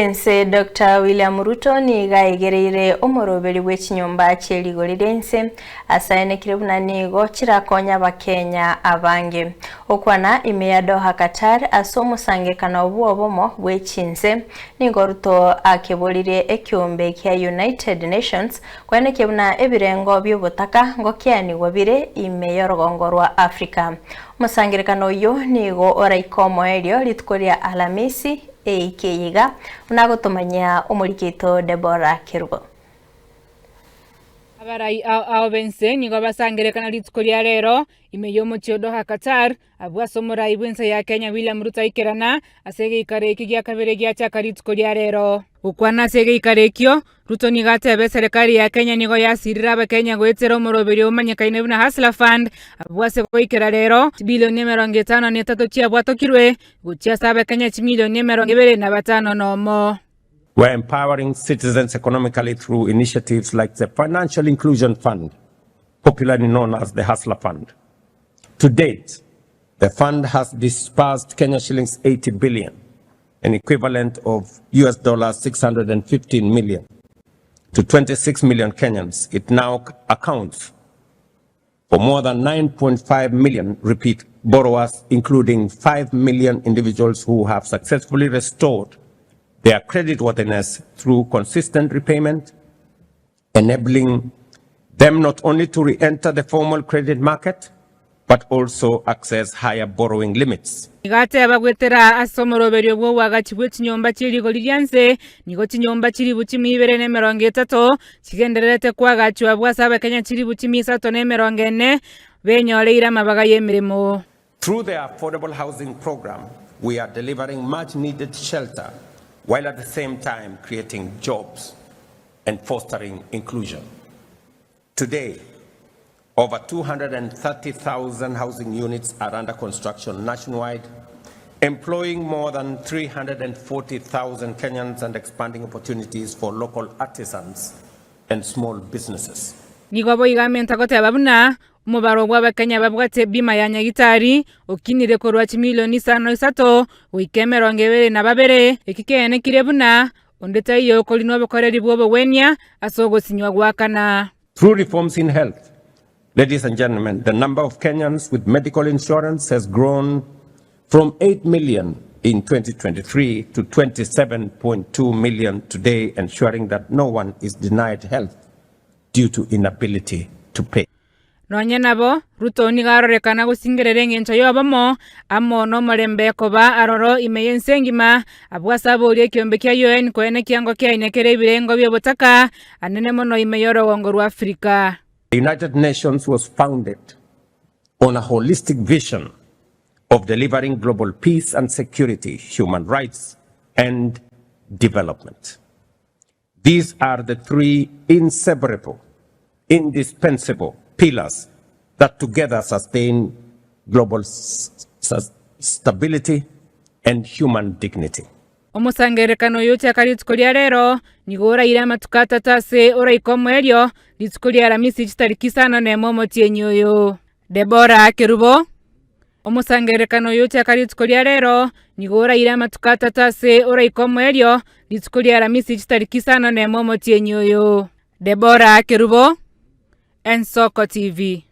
Ense Doctor William Ruto nigo aigereire omoroberi bwe chinyomba chie rigori ria inse ase aenekire buna nigo chirakonye abakenya abange. Okwana ime ya Doha Qatar ase omosangekano bw'obomo bwe chinse nigo Ruto akeboririe ekeombe kia United Nations koenekia buna ebirengo bi'obotaka ngokeanigwa bire ime y'orogongo rwa Africa. Omosangerekano oyio nigo oraike omoerio rituko ria Alamisi Eiki eye iga, buna agotomanyia omoriki oito Debora Kerubo. Abarai ao ao b'ense nigo basangerekana rituko ria rero ime y'omochie o Doha Qatar, abwo ase omorai bw'ense ya Kenya William Ruto aikerana ase egeikaro eki gia kabere giachaka rituko ria rero. Gokwana ase egeikaro ekio, Ruto nigo ateba eserekari ya Kenya nigo yasirire abakenya goetera omoroberio omanyekaine buna Hustler Fund, abwo ase goikera rero chibilioni 53 chiabwatokirwe gochia ase abakenya chimilioni 25. We're empowering citizens economically through initiatives like the Financial Inclusion Fund, popularly known as the Hustler Fund. To date, the fund has disbursed Kenya shillings 80 billion, an equivalent of US dollars 615 million, to 26 million Kenyans. It now accounts for more than 9.5 million repeat borrowers, including 5 million individuals who have successfully restored their creditworthiness through consistent repayment, enabling them not only to re-enter the formal credit market, but also access higher borrowing limits. Nigo ateba goetera ase omoroberio bw'oboagachi bwe chinyomba chie rigori ria nse, nigo chinyomba chilifu chimia ibere na emerongo etato chigendererete koagachwa abwo ase Abakenya chilifu chimia isato na emerongo ene benyoreire amabaga y'emeremo. Through the Affordable Housing Programme, we are delivering much needed shelter while at the same time creating jobs and fostering inclusion. Today, over 230,000 housing units are under construction nationwide, employing more than 340,000 Kenyans and expanding opportunities for local artisans and small businesses. Nigo boigo amenta goteba buna omobaro bw'Abakenya babwate bima ya nyagitari okinire korwa chimilioni isano isato goika 22, eki keenekire buna Onde taiyo okorina obokoreri bw'obogwenia ase ogosinywa goakana. Through reforms in health, ladies and gentlemen, the number of Kenyans with medical insurance has grown from 8 million in 2023 to 27.2 million today, ensuring that no one is denied health due to inability to pay. Nonya nabo, Ruto nigo arorekana gosingerera engencho y'obomo amo nomorembe koba aroro ime y'ense engima, abwo ase aboria ekiombe kia UN koene ekiango kiaine kere ebirengo bi'obotaka anene mono ime y'orogongo rwa Africa. The United Nations was founded on a holistic vision of delivering global peace and security, human rights and development. These are the three inseparable, indispensable pillars that together sustain global stability and human dignity. Omosangererekano oyo ochaka rituko ria rero, nigo oraire amatuko atato ase oraika omoerio, rituko ria Aramisi chitariki isano nemo omotienyi oyo. Debora Kerubo. Omosangererekano oyo ochaka rituko ria rero, nigo oraire amatuko atato ase oraika omoerio, rituko ria Aramisi chitariki isano nemo omotienyi oyo. Debora Kerubo, Ensoko TV.